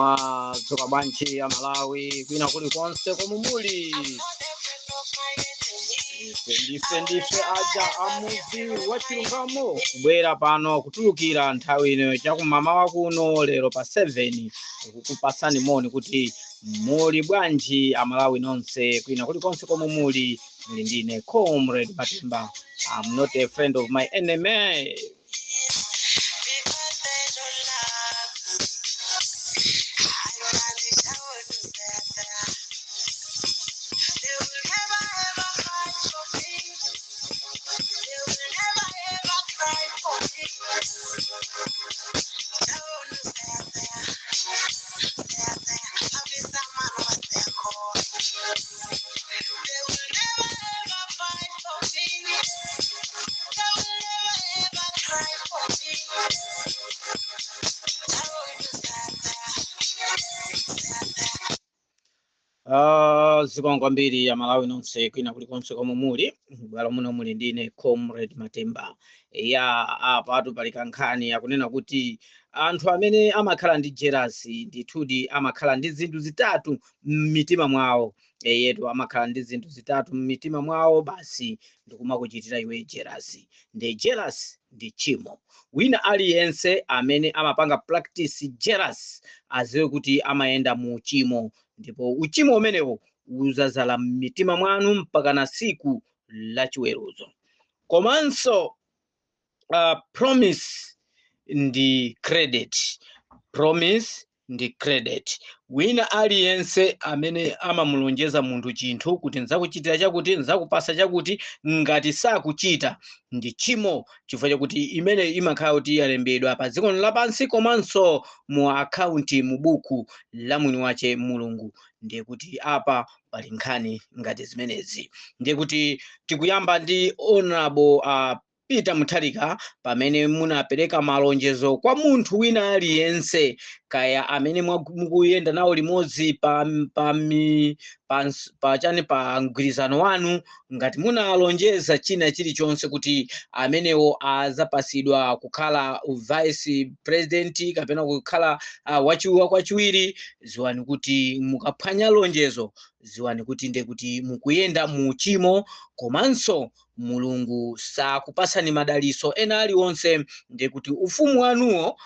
Mwadzuka bwanji Amalawi kwina kulikonse komwe muli? Ife ndife aja amuzi wa chilungamo, kubwera pano kutulukira nthawi ino chakumamawa kuno lero pa 7, kukupasani moni kuti muli bwanji Amalawi nonse kwina kulikonse komwe muli. Muli ndine Comrade Matemba. I'm not a friend of my enemy. Because they don't love me. They will never ever fight for me. They will never ever cry for me. Don't there, there, there, there. Happy someone was their call. They will never ever fight for me. They will never ever cry for me. Don't there, there, there, there. Zikomo kwambiri Amalawi nonse kwina kulikonse komwe muli. Bwalo muno muli ndine Comrade Matemba. Ya, apatu pali kankhani akunena kuti anthu amene amakhala ndi jealous ndithudi amakhala ndi zinthu zitatu m'mitima mwawo. Eyetu, amakhala ndi zinthu zitatu m'mitima mwawo basi ndikumakuchitira iwe jealous. Ndi jealous ndi tchimo. Wina aliyense amene amapanga practice jealous aziwe kuti amayenda mu uchimo, ndipo uchimo umenewo uzazala m'mitima mwanu mpaka na siku lachiweruzo. Komanso promise ndi credit, promise ndi credit. Wina aliyense amene amamulonjeza munthu chinthu kuti nzakuchitira chakuti, nzakupasa chakuti, ngati sakuchita ndi tchimo, chifukwa chakuti imene imakhala kuti yalembedwa pa dziko lapansi komanso mu akaunti, mu buku la mwini wache Mulungu. Ndiye kuti apa pali nkhani ngati zimenezi. Ndiye kuti tikuyamba ndi Honorable Peter Mutharika. Pamene munapereka malonjezo kwa munthu wina aliyense, kaya amene mukuyenda nawo limodzi pa, pa, mi, pa, ns- pa chani, pa mgwirizano wanu, ngati munalonjeza china chilichonse kuti amenewo azapasidwa kukhala vice president kapena kukhala wachiwiri kwachiwiri, ziwani kuti mukaphwanya lonjezo, ziwani kuti nde kuti mukuyenda mu uchimo, komanso Mulungu sakupasani madaliso ena aliwonse. Ndiye kuti ufumu wanuwo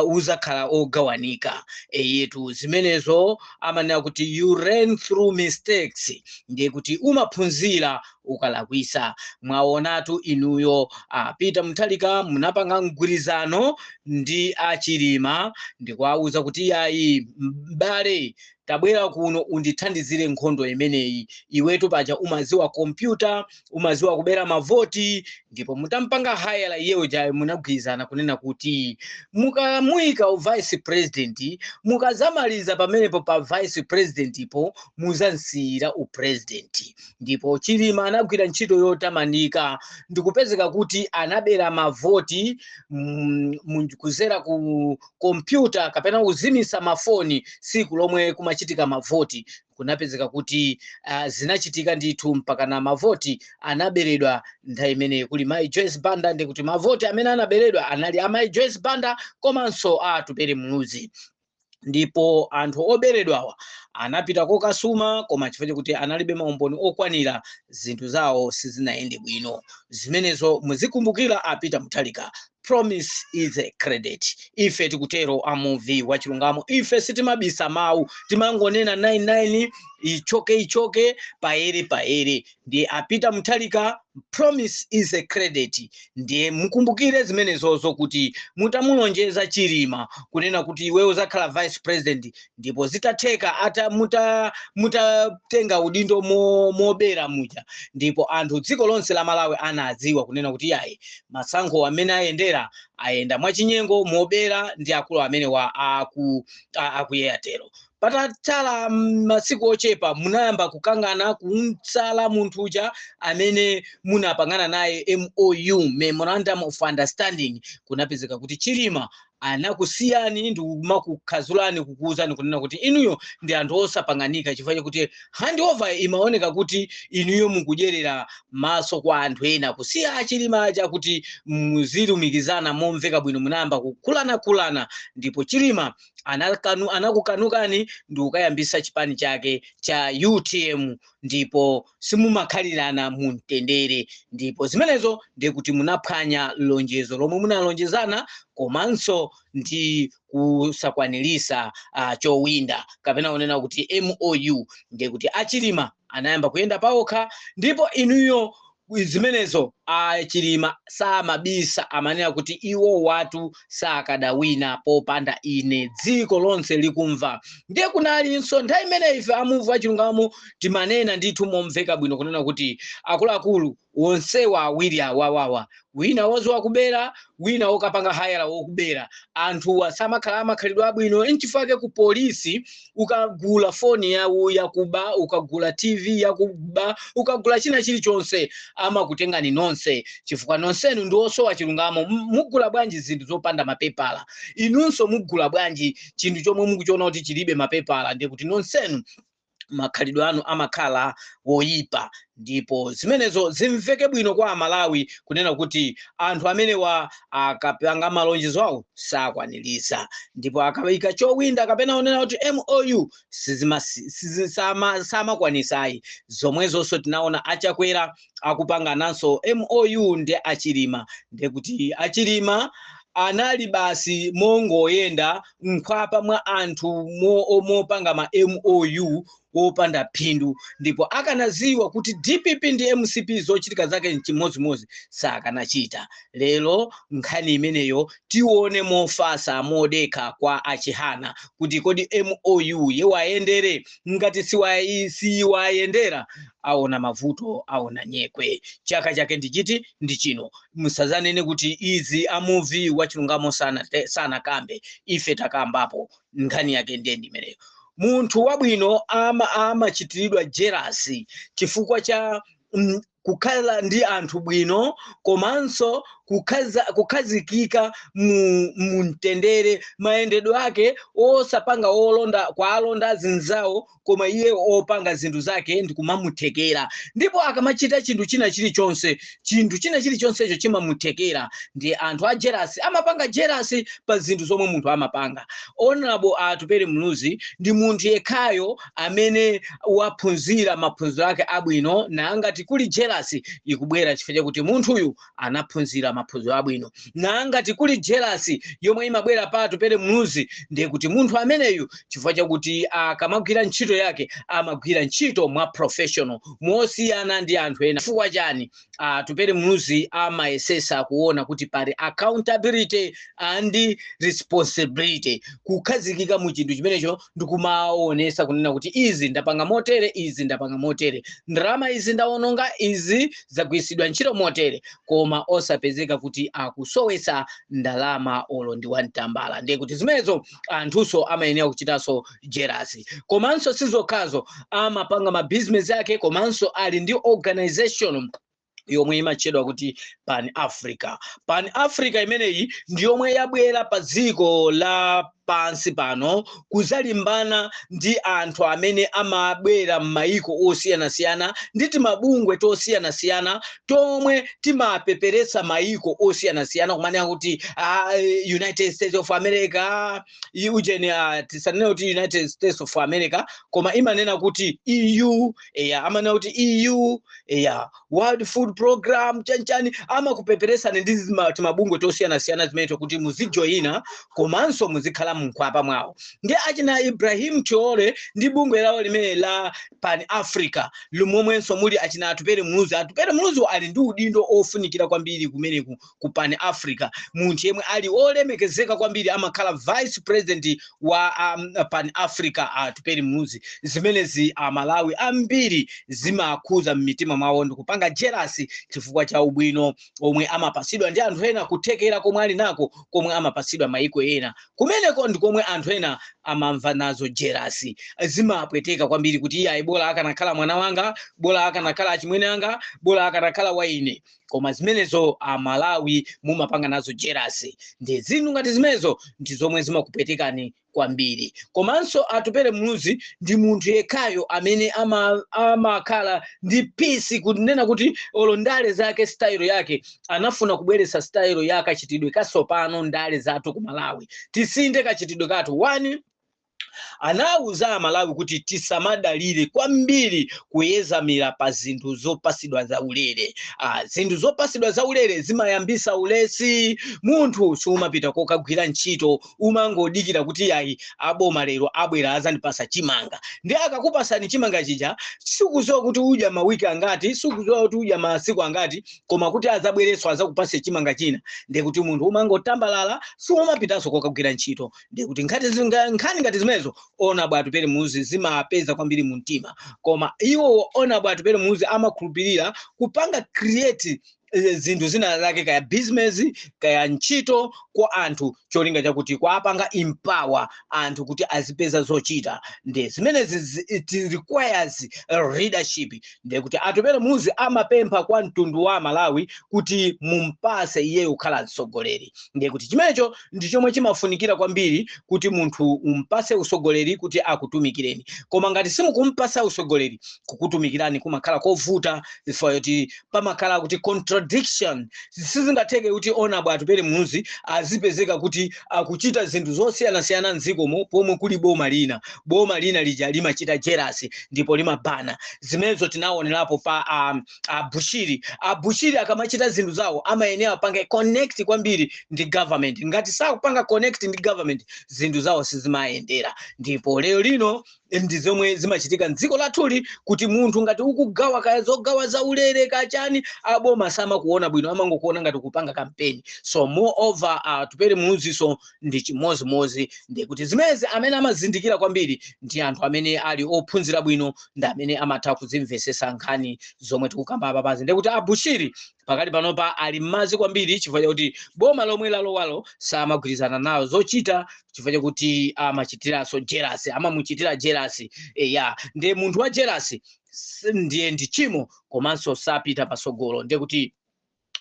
uzakhala ogawanika. Eyetu, zimenezo amanena kuti you learn through mistakes. Ndiye kuti umaphunzira ukalakwisa. Mwaonatu inuyo, Peter Mutharika, munapanga mgwirizano ndi Achilima ndikuwauza kuti, "Yayi m'bale, tabwera kuno undithandizire nkhondo imeneyi. Iwetu paja umaziwa kompyuta, umaziwa kubera mavoti." Ndipo mutampanga hire iyeyo ja, munagwirizana kunena kuti mukamuyika vice president, mukazamaliza pamenepo pa vice president ipo muzansiyira upresident. Ndipo Chilima anagwira ntchito yotamandika, ndikupezeka kuti anabera mavoti kuzera ku kompyuta kapena kuzimisa mafoni siku lomwe kumachitika mavoti. Kunapezeka kuti zinachitika ndithu mpaka na mavoti anaberedwa nthawi imeneyi kuli Mayi Joyce Banda. Ndi kuti mavoti amene anaberedwa anali a Mayi Joyce Banda komanso a Atupele Muluzi. Ndipo anthu oberedwawa anapita kokasuma, koma chifukwa chakuti analibe maumboni okwanira, zinthu zawo sizinayende bwino. Zimenezo muzikumbukira, a Peter Mutharika. Promise is a credit. Ife tikutero amuvi wachilungamo. Ife sitimabisa mawu, timangonena 99 ichoke ichoke, paere paere. Ndiye a Peter Mutharika, promise is a credit. Ndiye mukumbukire zimenezozo kuti mutamulonjeza Chilima kunena kuti iwe uzakhala vice president, ndipo zitatheka ata mutatenga udindo mobera muja, ndipo anthu dziko lonse la Malawi anadziwa kunena kuti yayi, masankho amene ayendera ayenda mwachinyengo, mobera ndi akulu amene wa aku Airtel. Patatsala masiku ochepa munayamba kukangana, kumtsala munthu uja amene munapangana naye MOU, memorandum of understanding. Kunapezeka kuti Chilima Anakusiyani ndi kumakukhazulani, kukuwuzani kunena kuti inuyo ndi anthu osapanganika, chifukwa chakuti handover imaoneka kuti inuyo mukudyerera maso kwa anthu ena, kusiya aChilima aja kuti muzilumikizana momveka bwino. Munayamba kukhulanakhulana, ndipo Chilima anakukanukani ndi kukayambisa chipani chake cha UTM, ndipo simumakhalirana mu mtendere. Ndipo zimenezo ndiye kuti munaphwanya lonjezo lomwe munalonjezana, komanso ndi kusakwanirisa chowinda, kapena kunena kuti MOU. Ndiye kuti aChilima anayamba kuyenda pawokha, ndipo inuyo zimenezo aChilima samabisa, amanena kuti iwo watu sakadawina popanda ine, dziko lonse likumva. Ndiye kunalinso nthawi imene ife amuvu achilungamo timanena ndithu momveka bwino kunena kuti akuluakulu wonsewa awiri awawawa, wina woziwa kubera, wina wokapanga hayala wokubera, anthuwa samakhala amakhalidwe abwino. Nchifukwa ku polisi ukagula foni yawo yakuba, ukagula TV yakuba, ukagula china chilichonse, amakutengani nonse, chifukwa nonsenu ndi osowa chilungamo. Mugula bwanji zinthu zopanda mapepala? Inunso mugula bwanji chinthu chomwe mukuchiona kuti chilibe mapepala? Ndiye kuti nonsenu makhalidwe anu amakhala woyipa. Ndipo zimenezo zimveke bwino kwa Amalawi kunena kuti anthu amenewa akapanga malonjezo awo sakwanirisa, ndipo akayika chowinda kapena kunena kuti MOU samakwanisayi. Zomwezonso tinaona aChakwera akupanga nanso MOU ndi aChilima. Ndiye kuti aChilima anali basi mongoyenda mkhwapa mwa anthu mopanga ma MOU wopanda phindu, ndipo akanaziwa kuti DPP ndi MCP zochitika zake nchimodzimodzi, sakanachita. Lero nkhani imeneyo tione mofasa, modekha kwa aChihana kuti kodi MOU yewayendere? Ngati siwayendera, aona mavuto, aona nyekwe. Chaka chake ndichiti? Ndi chino. Musazanene kuti izi amuvi wachilungamo sanakambe. Ife takambapo. Nkhani yake ndiye ndimeneyo. Munthu wabwino amachitiridwa jealous chifukwa cha kukhala ndi anthu bwino, komanso kukhazikika mu mtendere, mayendedwe ake osapanga olonda kwa alonda azinzawo, koma iye opanga zinthu zake ndikumamuthekera. Ndipo akamachita chinthu china chilichonse, chinthu china chilichonsecho chimamuthekera. Ndi anthu a jealous amapanga jealous pa zinthu zomwe munthu amapanga. Honorable Atupele Muluzi ndi munthu yekhayo amene waphunzira maphunziro ake abwino, nangati kuli jealous ikubwera chifukwa chakuti munthuyu anaphunzira maphunziro abwino. Nangati kuli jealous yomwe imabwera pa Atupele Muluzi, ndiye kuti munthu ameneyu, chifukwa chakuti akamagwira ntchito yake amagwira ntchito mwa professional, mosiyana ndi anthu ena. Chifukwa chani? Atupele Muluzi amayesesa kuona kuti pali accountability and responsibility, kukhazikika mu chinthu chimenecho, ndikumaonesa kunena kuti izi ndapanga motere, izi ndapanga motere, ndalama izi ndawononga, izi zagwiritsidwa ntchito motere, koma osapezeka kuti akusowetsa ndalama olo ndi wamtambala. Ndiye kuti zimenezo anthunso amayenera kuchitanso jealous. Komanso sizokhazo, amapanga mabizinesi ake, komanso ali ndi organization yomwe imatchedwa kuti Pan Africa. Pan Africa imeneyi ndi yomwe yabwera pa dziko la pansi pano kuzalimbana ndi anthu amene amabwera m'mayiko osiyanasiyana ndi timabungwe tosiyanasiyana tomwe timapeperetsa mayiko osiyanasiyana, kumanena kuti United States of America, ujeni, tisanene kuti United States of America, koma imanena kuti EU, eya, amanena kuti EU, eya, World Food Program, chanchani, amakupeperesani ndi timabungwe tosiyanasiyana zimene kuti muzijoyina komanso muzikhala mnkhwapa mwawo. Ndi achina Ibrahim Traore ndi bungwe lawo limene la Pan Africa, lomwenso muli achina Atupele Muluzi. Atupele Muluzi ali ndi udindo ofunikira kwambiri kumeneku ku Pan Africa, munthu yemwe ali olemekezeka kwambiri, amakhala vice president wa Pan Africa, Atupele Muluzi. Zimenezi Amalawi ambiri zimakhuza m'mitima mwawo ndikupanga jealous chifukwa cha ubwino omwe amapasidwa ndi anthu ena, kuthekera komwe ali nako, komwe amapasidwa maiko ena. Kumeneko ndi komwe anthu ena Amamva nazo jealous, zimapweteka kwambiri kuti iye ayi, bola akanakhala mwana wanga, bola akanakhala achimwene anga, bola akanakhala wa ine. Koma zimenezo Amalawi mumapanga nazo jealous, ndi zinthu ngati zimenezo ndi zomwe zimakupwetekani kwambiri. Komanso Atupele Muluzi ndi munthu yekhayo amene amakhala ndi peace, kunena kuti olo ndale zake, style yake, anafuna kubweretsa style ya kachitidwe kasopano. Ndale zathu ku Malawi, tisinthe kachitidwe kathu. One, anawuza Amalawi kuti tisamadalire kwambiri kuyezamira pa zinthu zopasidwa zaulere. Zinthu zopasidwa zaulere zimayambisa ulesi. Munthu sumapita kokagwira ntchito, umangodikira kuti ayi, aboma lero abwera azandipasa chimanga. Ndi akakupasani chimanga chija, sikuziwa kuti udya mawiki angati, sikuziwa kuti udya masiku angati, koma kuti azabwerenso azakupase chimanga china. Ndikuti munthu umangotambalala, siumapitanso kokagwira ntchito. Ndikuti nkhani ngati zimenezo Honourable Atupele Muluzi zimapeza kwambiri mu mtima. Koma iwo Honourable Atupele Muluzi amakhulupirira kupanga create zinthu zina zake, kaya business, kaya ntchito kwa anthu, cholinga chakuti kwapanga empower anthu kuti azipeza zochita. Ndi zimenezi it requires leadership. Ndikuti Atupele Muluzi amapempha kwa mtundu wa Malawi kuti mumpase iyeyo kukhala mtsogoleri. Ndikuti chimenecho ndi chomwe chimafunikira kwambiri, kuti munthu umpase usogoleri kuti akutumikireni. Koma ngati simukumpasa usogoleri, kukutumikirani kumakhala kovuta, chifukwa choti pamakhala kuti contradiction. Sizingatheke kuti Honourable Atupele Muluzi azipezeka kuti akuchita zinthu zosiyanasiyana mdzikomo pomwe kuli boma lina. Boma lina lija limachita jealous ndipo limabana zimenezo. Tinaonerapo pa Abushiri. Abushiri akamachita zinthu zawo amayenera apange connect kwambiri ndi government. Ngati sakupanga connect ndi government, zinthu zawo sizimayendera. Ndipo lero lino ndi zomwe zimachitika mdziko lathuli, kuti munthu ngati ukugawa kaya zogawa zaulere kachani, aboma samakuona bwino, amangokuona ngati kupanga kampeni. So moreover, Atupele Muluziso ndi chimozimozi. Ndikuti zimenezi amene amazindikira kwambiri ndi anthu amene ali ophunzira bwino, ndi amene amatha kuzimvesesa nkhani zomwe tikukamba apapazi. Ndikuti Abushiri pakali panopa ali m'madzi kwambiri, chifukwa chakuti boma lomwe lalowalo samagwirizana nawo zochita, chifukwa chakuti amachitiranso jealous, amamuchitira jealous. Eya, ndiye munthu wa jealous ndiye ndi chimo, komanso sapita pasogolo. Ndiye kuti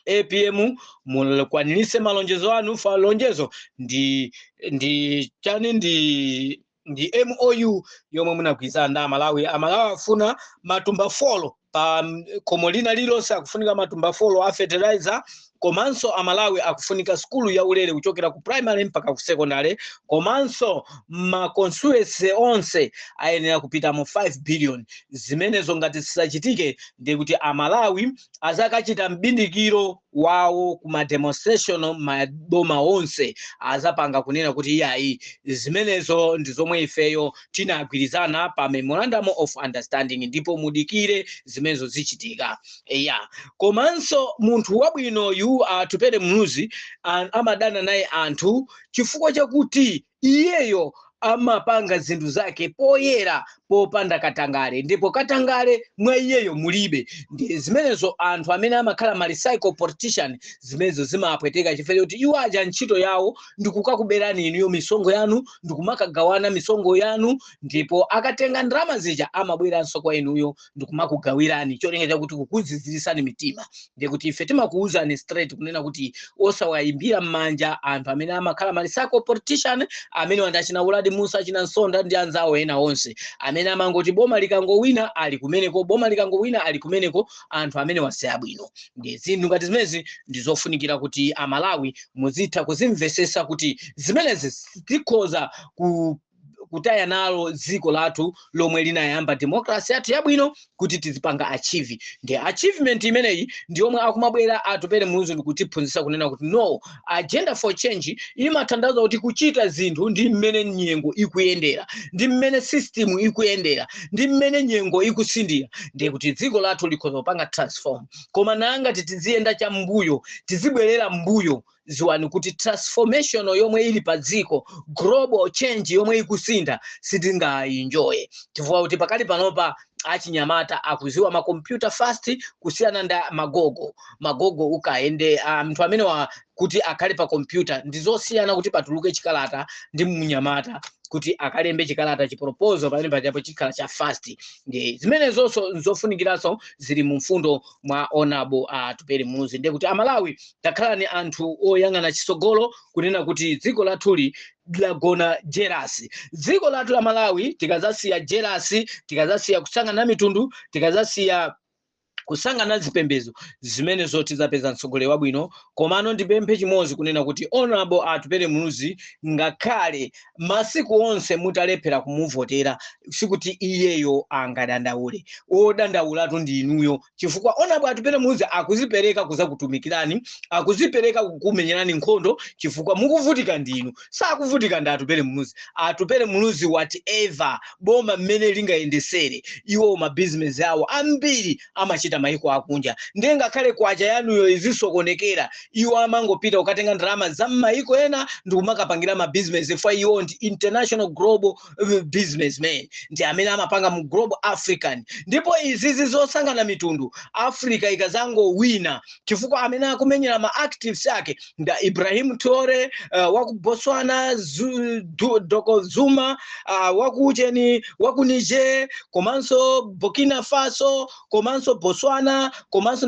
APM, mukwanirise malonjezo anu. Fa lonjezo ndi chani? Ndi MOU yomwe munagwirizana ndi Amalawi. Amalawi afuna matumba 4 pa khomo lina lililonse, akufunika matumba 4 a fertilizer. Komanso Amalawi akufunika skulu yaulere kuchokera ku primary mpaka ku secondary. Komanso ma constituency onse ayenera kupita mu 5 billion. Zimenezo ngati zisachitike, ndiye kuti Amalawi azakachita mbindikiro wawo ku ma demonstration maboma onse, azapanga kunena kuti iyayi, zimenezo ndi zomwe ifeyo tinagwirizana pa memorandum of understanding, ndipo mudikire, zimenezo zichitika. Eya, komanso munthu wabwinoyu Atupele Muluzi amadana naye anthu chifukwa chakuti iyeyo amapanga zinthu zake poyera, popanda katangale, ndipo katangale mwa iyeyo mulibe. Ndi zimenezo anthu amene amakhala ma recycle politician, zimenezo zimapweteka, chifukwa choti iwo aja ntchito yawo ndikukakuberani inuyo misonkho yanu, ndikumakagawana misonkho yanu, ndipo akatenga ndalama zija amabweranso kwa inuyo ndikumakugawirani, cholinga chakuti kukuzizirisani mitima. Ndikuti ife timakuwuzani straight kunena kuti osawayimbira m'manja anthu amene amakhala ma recycle politician, amene wandi achina Uladi Musa, achina Nsonda ndi anzawo ena onse amene amangoti boma likangowina ali kumeneko, boma likangowina ali kumeneko. Anthu amene wasiya bwino. Ndi zinthu ngati zimenezi ndi zofunikira kuti Amalawi muzitha kuzimvesesa, kuti zimenezi zikhoza kutaya nalo dziko lathu lomwe linayamba democracy yathu yabwino kuti tizipanga achieve. Ndi achievement imeneyi ndi yomwe akumabwera Atupele Muluzi ndikutiphunzitsa kunena kuti no, agenda for change imatanthauza kuti kuchita zinthu ndi mmene nyengo ikuyendera, ndi mmene system ikuyendera, ndi mmene nyengo ikusindira, ndiye kuti dziko lathu likhoza kupanga transform. Koma nangati tiziyenda cham'mbuyo, tizibwerera m'mbuyo, ziwani kuti transformation yomwe ili pa dziko, global change yomwe ikusintha, sitingayinjoye, chifukwa kuti pakali panopa achinyamata akuziwa makompyuta fast kusiyana nda magogo. Magogo ukaende anthu amene wa kuti akhale pa kompyuta ndi zosiyana kuti patuluke chikalata ndi mnyamata. Kuti akalembe chikalata, chiproposal pamene pajapo chikhala cha fast. Ndi zimenezonso nzofunikiranso, zili mu mfundo mwa Honorable Atupele Muluzi. Ndiye kuti Amalawi takhalani anthu oyang'ana chitsogolo, kunena kuti dziko lathuli lagona jealousy. Dziko lathu la Malawi, tikazasiya jealousy, tikazasiya kusangana mitundu, tikazasiya kusangana zipembedzo, zimenezo tizapeza mtsogoleri wabwino. Komano ndipemphe chimodzi, kunena kuti Honorable Atupele Muluzi, ngakhale masiku onse mutalephera kumuvotera, sikuti iyeyo angadandaule. Wodandaulatu ndi inuyo, chifukwa Honorable Atupele Muluzi akuzipereka kuzakutumikirani, akuzipereka kukumenyerani nkhondo, chifukwa mukuvutika ndinu, sakuvutika ndi Atupele Muluzi. Atupele Muluzi, whatever boma mmene lingayendesere, iwo mabizinesi awo ambiri amachita maiko akunja. Ndiye ngakhale kwacha yanuyo izisokonekera, iwo amangopita kukatenga ndalama za m'maiko ena ndikumakapangira mabizinesi fa iwo ndi international global businessman, ndi amene amapanga mu global African. Ndipo izizi zosangana mitundu, Africa ikazangowina, chifukwa amene akumenyera ma actives ake nda Ibrahim Traore waku Botswana, Doko Zuma waku cheni waku Niger, komanso Burkina Faso, komanso Botswana, komanso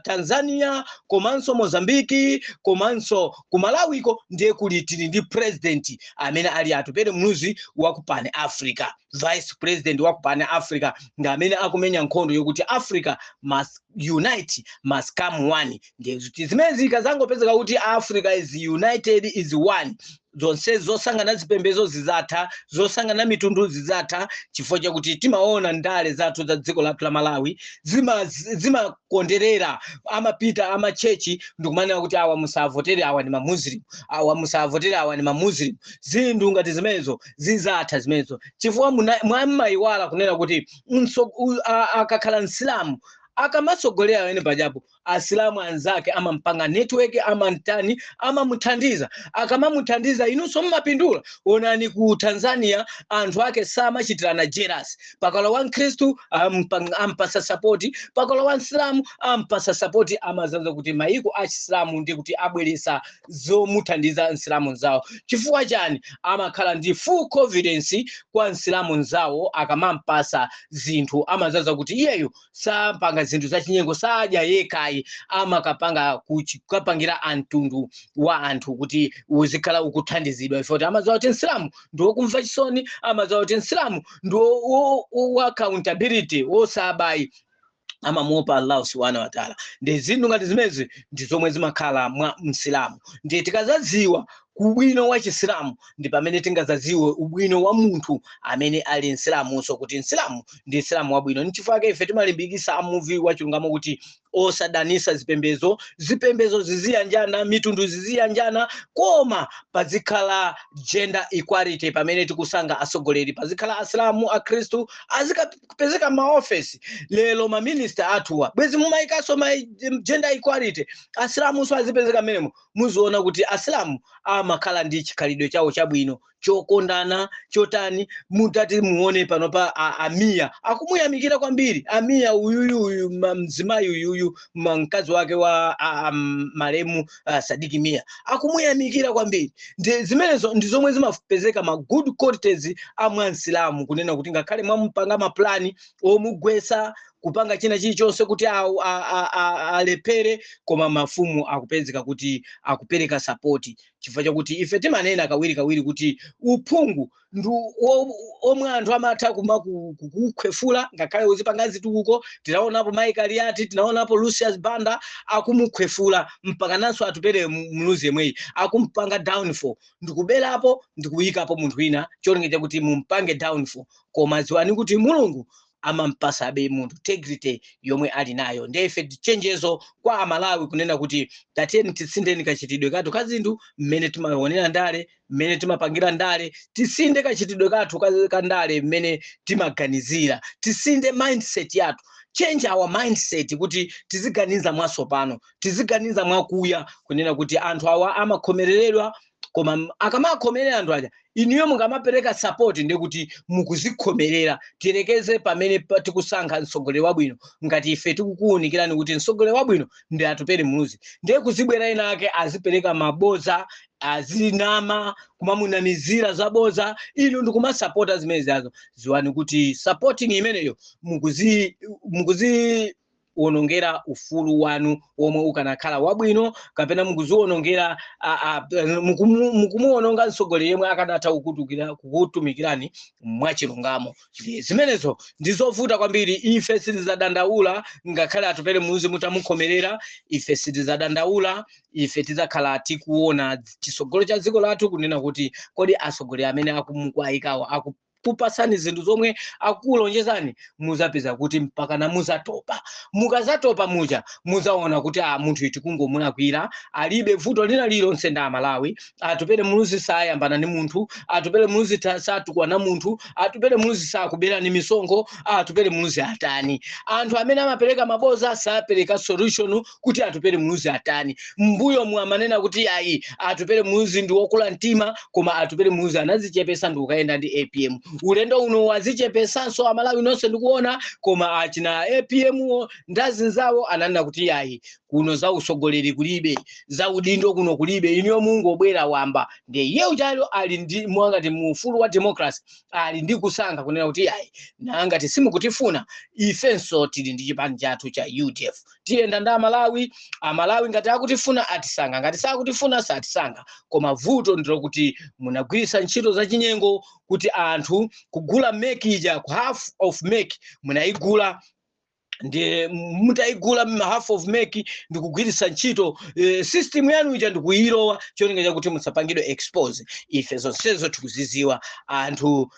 Tanzania, komanso Mozambiki, komanso ku Malawiko. Ndiye kuli tili ndi president amene ali Atupele Muluzi waku Pan Africa, vice president waku Pan Africa, ndi amene akumenya nkhondo yokuti Africa must unite, must come one. Ndiye kuti zimene zikazangopezeka kuti Africa is united, is one, zonse zosangana zipembedzo zizatha, zosangana mitundu zizatha, chifukwa chakuti timaona ndale zathu za dziko lathu la Malawi zimakonderera. Amapita amachechi ndikumanena kuti awa musavotere, awa ndi mamuslim, awa musavotere, awa ndi mamuslim. Zinthu ngati zimenezo zizatha zimenezo, chifukwa mwamayiwala kunena kuti akakhala msilamu akamatsogolera amene pajapo, asilamu anzake amampanga network, amantani, amamuthandiza. Akamamuthandiza, inunso mmapindula. Onani ku Tanzania, anthu ake samachitirana jealous. Pakalo wa mkhristu ampasa support, pakalo wa msilamu ampasa support. Amazaza kuti maiko achisilamu ndi kuti abweresa zomuthandiza msilamu nzawo. Chifukwa chani? Amakhala ndi full confidence kwa msilamu nzawo. Akamampasa zinthu, amazaza kuti iyeyo sapanga zinthu zachinyengo, sadya yekhayi, amakapanga kukapangira amtundu wa anthu kuti uzikhala ukuthandizidwa. Ifo kuti amadziwa kuti msilamu ndi wokumva chisoni, amadziwa kuti msilamu ndi wa accountability, wosabayi, amamuopa Allahu subhanahu wa taala. Ndi zinthu ngati zimezi ndi zomwe zimakhala mwa msilamu. Ndiye tikazadziwa ubwino wa chisilamu, ndi pamene tingazadziwe ubwino wa munthu amene ali msilamunso, kuti msilamu ndi msilamu wabwino. Nchifukwa chake ife timalimbikisa amuvi wa chilungamo kuti osadanisa zipembezo, zipembezo ziziyanjana, mitundu ziziyanjana, koma pazikhala gender equality. Pamene tikusanga atsogoleri, pazikhala asilamu, akhristu azikapezeka maofesi. Lero maminista athuwa bwezi mumayikanso ma gender equality, asilamunso azipezeka mmenemo. Muziona kuti asilamu amakhala ndi chikhalidwe chawo chabwino, chokondana, chotani. Mutati muone panopa, amiya akumuyamikira kwambiri amiya uyuyu, uyu mzimayi uyuyu, mkazi wake wa malemu Sadiki Mia, akumuyamikira kwambiri. Ndi zimenezo ndi zomwe zimapezeka ma good qualities amwa msilamu, kunena kuti ngakhale mwamupanga maplani omugwesa, kupanga china chilichonse kuti alephere, koma mafumu akupezeka kuti akupereka support, chifukwa chakuti ife timanena kawiri kawiri kuti uphungu ndi omwe anthu amatha kukhwefula ngakhale uzipanga zitukuko. Tinaonapo Mike Aliati, tinaonapo Lucius Banda akumukhwefula, mpaka nanso Atupele Muluzi yemweyi akumpanga downfall, ndikuberapo ndikuyikapo munthu wina cholinga chakuti mumpange downfall. Koma dziwani kuti Mulungu amampasabe munthu integrity yomwe ali nayo. Ndiye ife chenjezo kwa Amalawi kunena kuti tatiyeni tisindeni kachitidwe kathu ka zinthu, mmene timaonera ndale, mmene timapangira ndale. Tisinde kachitidwe kathu ka ndale, mmene timaganizira. Tisinde mindset yathu, change our mindset, kuti tiziganiza mwatsopano, tiziganiza mwakuya, kunena kuti anthu awa amakhomereredwa. Koma akamakhomerera anthu aja, inuyo mukamapereka support, ndiye kuti mukuzikhomerera. Tiyerekeze pamene tikusankha mtsogoleri wabwino, ngati ife tikukuwunikirani kuti mtsogoleri wabwino ndi Atupele Muluzi, ndiye kuzibwera ena ake azipereka maboza, azinama, kumamunamizira zaboza, inu ndikumasapota zimene zazo, ziwani kuti supporting imeneyo mukuziwonongera ufulu wanu womwe ukanakhala wabwino, kapena mukuziwonongera mukumuwononga mtsogoleri yemwe akanatha kukutumikirani mwachilungamo. Ndi zimenezo ndizovuta kwambiri. Ife sitizadandaula ngakhale Atupele Muluzi mutamukhomerera. Ife sitizadandaula. Ife tidzakhala tikuona chitsogolo cha dziko lathu, kunena kuti kodi atsogoleri amene akumukwayikawo akupasani zinthu zomwe akulonjezani? Muzapeza kuti mpakana muzatopa. Mukazatopa muja muzaona kuti a munthu tikungomulakwira, alibe vuto lina lililonse ndi Amalawi. Atupele Muluzi sayambana ndi munthu, Atupele Muluzi satukwana munthu, Atupele Muluzi sakuberani misonkho. Atupele Muluzi atani? Anthu amene amapereka maboza sapereka solution kuti Atupele Muluzi atani. Mbuyo mu amanena kuti ayi, Atupele Muluzi ndi wokula mtima, koma Atupele Muluzi anazichepesa ndi kukayenda ndi APM. Ulendo uno wazichepesanso, Amalawi nonse ndikuona, koma achina APM wo ndazinzawo ananena kuti ayi, kuno za usogoleri kulibe, za udindo kuno kulibe, inuyo mungobwera wamba. Ndiye iye uchalo ali ndi mwangati mu ufulu wa democracy, ali ndi kusankha kunena kuti ayi, nangati simukutifuna, ifenso tili ndi chipani chathu cha UDF, tiyenda ndi Amalawi. Amalawi ngati akutifuna atisankha, ngati sakutifuna satisankha. Koma vuto ndilokuti munagwiritsa ntchito zachinyengo kuti anthu kugula MEC ija, ku half of MEC munayigula. Ndi mutayigula half of MEC ndikugwiritsa ntchito system yanu ija ndikuyilowa, cholinga chakuti musapangidwe expose. Ife zonsezo tikuziziwa anthu.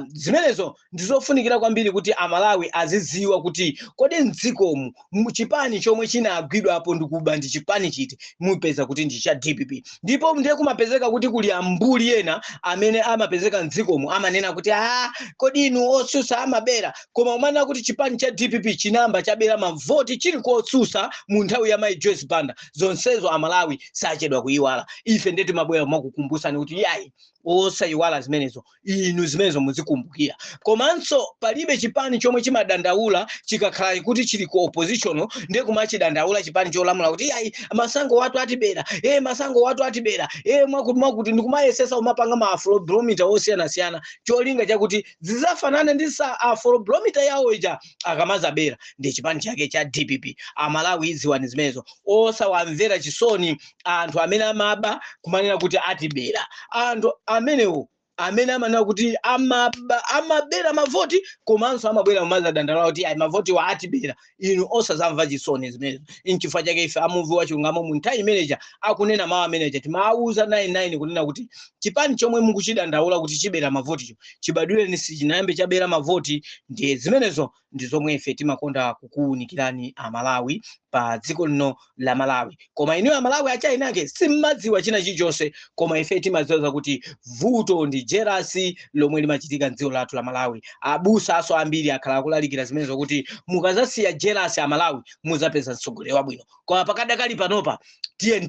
Zimenezo ndizofunikira kwambiri kuti Amalawi aziziwa kuti kodi mdzikomu chipani chomwe chinagwidwapo ndikuba ndi chipani chiti? Mupeza kuti ndi cha DPP. Ndipo ndiye kumapezeka kuti kuli ambuli ena amene amapezeka mdzikomu amanena kuti, "Ah, kodi inu otsutsa amabera?" Koma umanena kuti chipani cha DPP chinamba chabera mavoti chili kotsutsa mu nthawi ya Mai Joyce Banda. Zonsezo Amalawi sachedwa kuyiwala. Ife ndiye timabwera mwakukumbusani kuti yayi, osayiwala zimenezo, inu zimenezo muzikumbukira. Komanso palibe chipani chomwe chimadandaula chikakhala kuti chili ku opposition, ndiye kumachidandaula chipani cholamula kuti yayi, masango watu atibera, masango watu atibera, mwakuti mwakuti, ndikumayesesa umapanga ma afrobarometer osiyanasiyana, cholinga chakuti zizafanane ndi sa afrobarometer yawo ija akamazabera. Ndi chipani chake cha DPP. Amalawi, idziwani zimenezo. Osawamvera chisoni anthu amene amaba kumanena kuti atibera. Anthu amenewo amene amanena kuti amaba, amabera mavoti, komanso amabwera mumazadandaula kuti ayi, mavoti wa atibera, inu osazamva chisoni zimenezo. Nchifukwa chake ife amuvi wa chilungamo mu nthawi imeneja akunena mawu ameneja timawuza 99 kunena kuti chipani chomwe mukuchidandaula kuti chibera mavoticho, chibadwireni sichinayambe chabera mavoti. Ndiye zimenezo ndi zomwe ife timakonda kukuwunikirani Amalawi pa dziko lino la Malawi. Koma inuyo Amalawi achainake simmadziwa china chilichonse, koma ife timadziwa zakuti vuto ndi jealousy lomwe limachitika mdziko lathu la Malawi. Abusa aso ambiri akhala akulalikira zimenezo kuti mukazasiya jealousy, Amalawi, muzapeza mtsogoleri wabwino. Koma pakadakali panopa tiye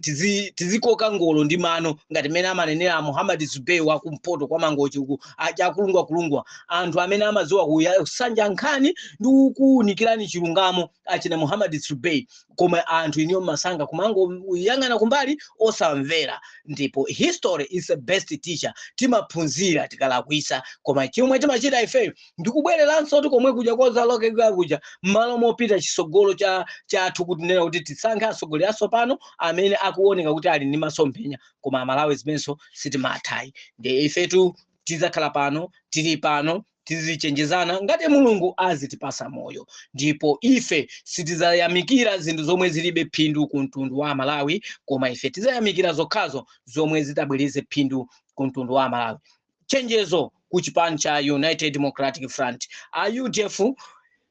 tizikoka ngolo ndi mano, ngati mmene amanenera Muhammad Zubeir wakumpoto kwa Mangochi uku, akulungwa kulungwa, anthu amene amadziwa kusanja nkhani ndi kuwunikirani chilungamo, achina Muhammad Zubeir. Koma anthu iniyo masanga kumangoyang'ana kumbali osamvera. Ndipo history is the best teacher. Timaphunzira tikalakwisa, koma chomwe timachita ifeyo ndikubwereranso ti komwe kuja kozalokeka kuja, m'malo mopita chisogolo cha chathu, kuti nena kuti tisankhe atsogoleri atsopano amene akuoneka kuti ali ndi masomphenya. Koma Amalawi zimenso sitimathayi. Ndi ifetu tidzakhala pano, tili pano, tizichenjezana ngati Mulungu azitipasa moyo. Ndipo ife sitidzayamikira zinthu zomwe zilibe phindu ku mtundu wa Amalawi, koma ife tidzayamikira zokhazo zomwe zitabwereze phindu ku mtundu wa Amalawi. Chenjezo ku chipani cha United Democratic Front, a UDF,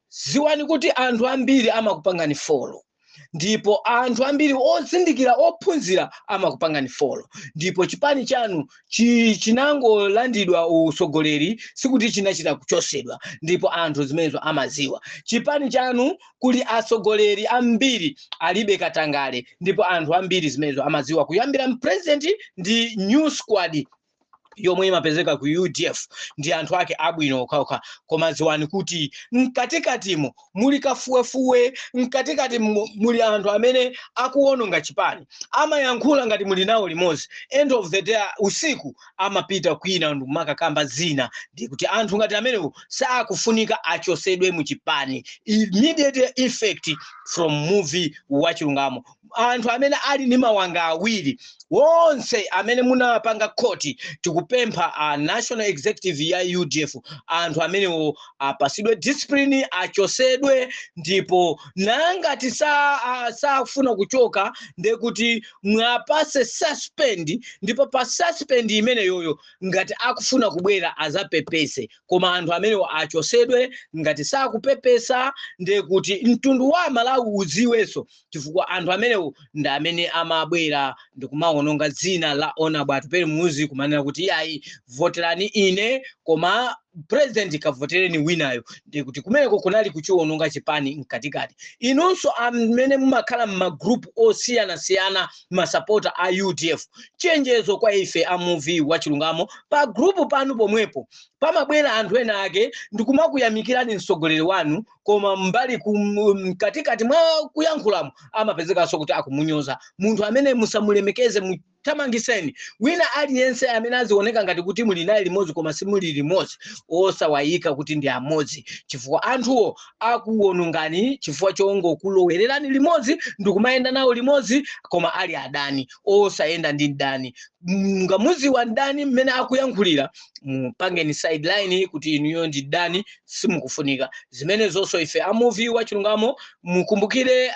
ziwani kuti anthu ambiri amakupangani follow. Ndipo anthu ambiri ozindikira, ophunzira amakupangani follow. Ndipo chipani chanu chinangolandidwa usogoleri, sikuti chinachita kuchosedwa, ndipo anthu zimenezo amaziwa. Chipani chanu kuli atsogoleri ambiri alibe katangale, ndipo anthu ambiri zimenezo amaziwa, kuyambira president ndi new squad yomwe imapezeka ku UDF ndi anthu ake abwino okhaokha. Koma dziwani kuti mkatikatimo muli kafuwefuwe, mkatikati muli anthu amene akuwononga chipani. Amayankhula ngati muli nawo limodzi, end of the day usiku amapita kwina ndikumakakamba zina. Ndikuti anthu ngati amenewo sakufunika, achosedwe mu chipani, immediate effect from Muvi wa Chilungamo. Anthu amene ali ndi mawanga awiri wonse amene munapanga khoti, tikupempha a national executive ya UDF, anthu amenewo apasidwe discipline, achosedwe. Ndipo nangati safuna kuchoka, ndekuti mwapase suspend, ndipo pa suspend imeneyoyo ngati akufuna kubwera azapepese. Koma anthu amenewo achosedwe. Ngati sakupepesa, ndekuti mtundu wa Malawi udziwenso, chifukwa anthu amenewo ndi amene amabwera ndikumawononga dzina la Honorable Atupele Muluzi, kumanena kuti iyayi, voterani ine, koma president kavotereni winayo. Ndikuti kumeneko kunali kuchiwononga chipani mkatikati. Inunso amene mumakhala m'magrupu osiyanasiyana, masapota a UDF, chenjezo kwa ife a Muvi wa Chilungamo: pa grupu panu pomwepo pamabwera anthu ena ake ndikumakuyamikirani mtsogoleri wanu, koma mbali mkatikati mwa kuyankhulamo amapezekanso kuti akumunyoza munthu amene. Musamulemekeze, muthamangiseni. Wina aliyense amene azioneka ngati kuti muli naye limodzi koma simuli limodzi, osawayika kuti ndi amodzi, chifukwa anthuwo akuwonongani chifukwa chongokulowererani limodzi ndikumayenda nawo limodzi, koma ali adani. Osayenda ndi mdani. Ngamuziwa mdani mmene akuyankhulira, mupangeni sideline kuti inuyo ndi dani, simukufunika zimenezonso. Ife amuvi wa Chilungamo, mukumbukire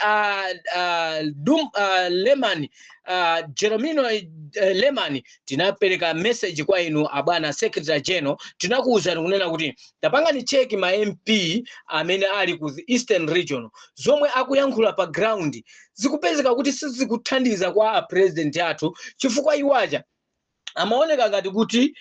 Dum, Leman, Jeromino Leman, tinapereka message kwa inu abwana secretary general. Tinakuwuzani kunena kuti tapangani check ma MP amene ali ku the Eastern Region, zomwe akuyankhula pa ground zikupezeka kuti sizikuthandiza kwa a president athu, chifukwa iwaja amaoneka ngati kuti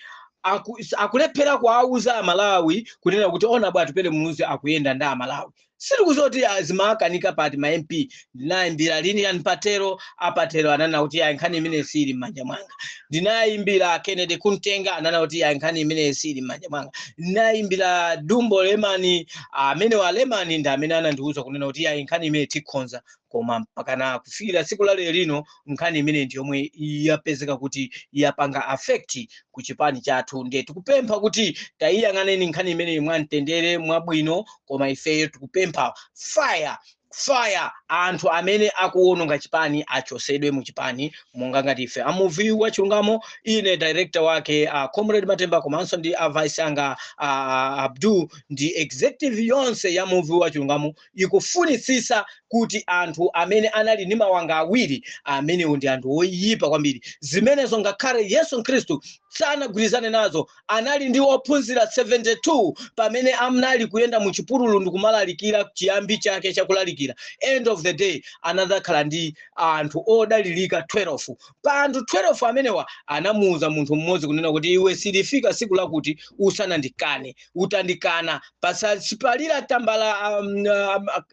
akulephera kuauza Amalawi kunena kuti ona Atupele Muluzi akuyenda ndi Amalawi. Sitikuzoti zimakanika pati ma MP. Ndinayimbira Lilian Patero, apatero ananena kuti ayi, nkhani imene sili m'manja mwanga. Ndinayimbira Kennedy Kuntenga, ananena kuti ayi, nkhani imene sili m'manja mwanga. Ndinayimbira Dumbo Lemani, amene wa Lemani ndi amene anandiwuza kunena kuti ayi, nkhani imene tikhonza. Koma mpakana kufikira tsiku la lero lino, nkhani imene ndi yomwe yapezeka kuti yapanga affect ku chipani chathu. Ndiye tikupempha kuti tayiyang'aneni nkhani imeneyi mwamtendere, mwabwino. Koma ifeyo tikupempha fire, fire, anthu amene akuwononga chipani achosedwe mu chipani. Monga ngati ife amuvi wa Chilungamo, ine director wake Comrade Matemba, komanso ndi a vice anga Abdul, ndi executive yonse ya Muvi wa Chilungamo ikufunitsitsa kuti anthu amene anali ndi mawanga awiri amenewo ndi anthu oyipa kwambiri. Zimenezo ngakhale Yesu Khristu sanagwirizane nazo. Anali ndi ophunzira 72 pamene anali kuyenda mu chipululu ndi kumalalikira, chiyambi chake chakulalikira. End of the day anadzakhala ndi anthu odalirika 12. Pa anthu 12 amenewa anamuwuza munthu mmodzi kunena kuti iwe, silifika tsiku lakuti usanandikane, utandikana pasipalira tambala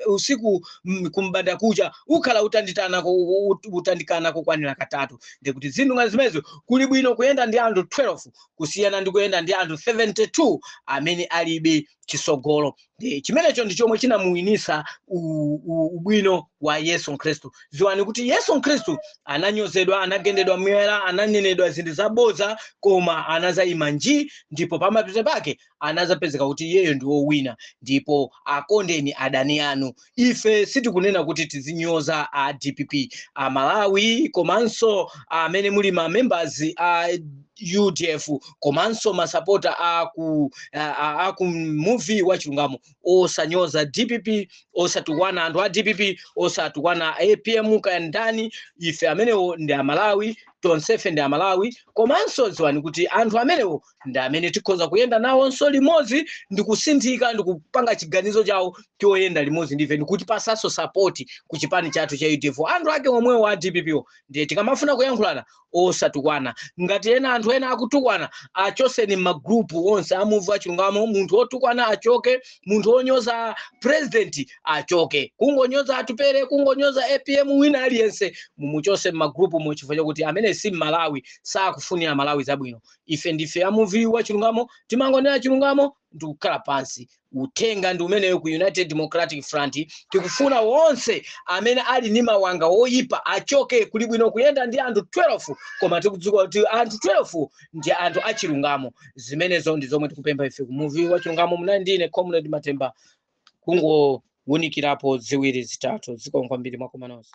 usiku kumbanda kucha ukhala utanditana utandikana kukwanira katatu. Ndikuti zinthu ngati zimenezo, kuli bwino kuyenda ndi anthu 12 kusiyana ndi kuyenda ndi anthu 72 amene alibe chisogolo. Ndi chimenecho ndi chomwe chinamuwinisa ubwino wa Yesu Khristu. Ziwani kuti Yesu Khristu ananyozedwa, anagendedwa miyala, ananenedwa zinthu zabodza, koma anazayima nji, ndipo pamapeto pake anazapezeka kuti iyeyo ndi wowina. Ndipo akondeni adani anu. Ife sitikunena kuti tizinyoza a DPP, a Malawi, komanso amene muli ma members a UDF, komanso masapota aku Muvi wa Chilungamo, osanyoza DPP, osatukwana anthu a DPP, osatukwana APM kaya ndani. Ife amenewo ndi Amalawi. Tonsefe ndi Amalawi. Komanso dziwani kuti anthu amenewo ndi amene tikhoza kuyenda nawonso limodzi ndi kusinthika ndi kupanga chiganizo chawo choyenda limodzi ndife ndikuti pasaso support ku chipani chathu cha UDF, anthu ake omwewo a DPP. Ndiye tikamafuna kuyankhulana, osatukwana. Ngati ena anthu ena akutukwana, achoseni m'magrupu onse amuvu achilungamo. Munthu wotukwana achoke, munthu wonyoza president achoke, kungonyoza Atupere, kungonyoza APM, wina aliyense mumuchose m'magrupu mo, chifukwa chakuti amene si Mmalawi, sakufunira Malawi zabwino. Ife ndife amuvi wa chilungamo, timangonena chilungamo ndikukhala pansi. Uthenga ndi umeneyo ku United Democratic Front. Tikufuna wonse amene ali ndi mawanga oyipa achoke. Kuli bwino kuyenda ndi anthu 12, koma tikudziwa kuti anthu 12 ndi anthu achilungamo. Zimenezo ndi zomwe tikupempha ife kumuvi wa chilungamo. Munali ndine Comrade Matemba, kungowunikirapo ziwiri zitatu. Zikomo kwambiri, mwakoma nonse.